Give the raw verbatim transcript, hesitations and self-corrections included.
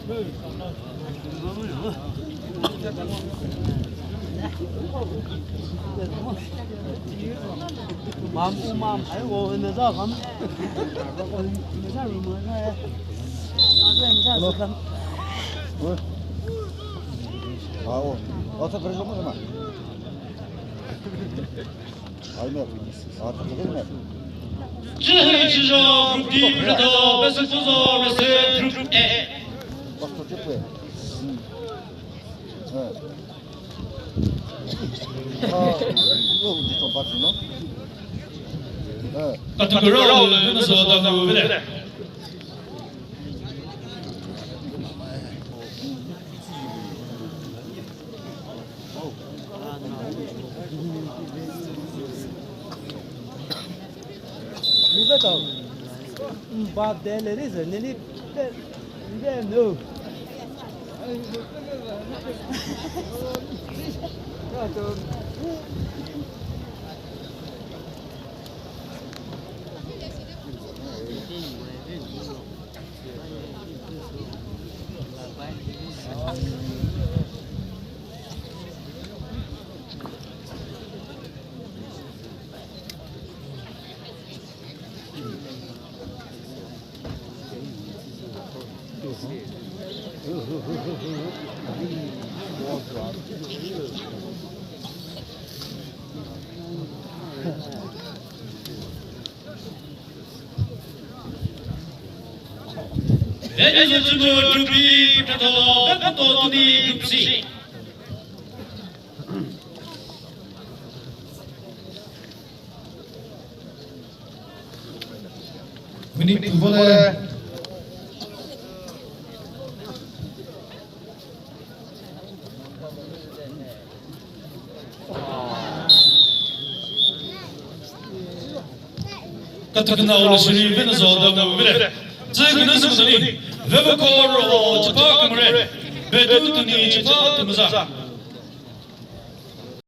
Mam, u mam, ai, o, ne za kam. Ne za ru ma za ya. Ne za kam. Ui. Ah, o. O, sa kare lo ma. Ai, me. Ah, ta, ta, me. Chühü chüjo group D, Pratha, Besüh Fuzo, Rese group A. Bak, to, check, we. Hmm. Eh. Ah, yo, di to, bak, no? Eh. Category round, Minnesota, Vele. Ni veto. Ba de le ri ze ne ni pe, ni de no. Venüzo Chümu group B, Pratha, Veputo Tuni group C. Minute püvo le. Kataküna ulü shiri Venüzo da Vele. Zü künü zü künü ni. Vevoko ro chipha kümüre. Bedu Tuni chipha kümüza.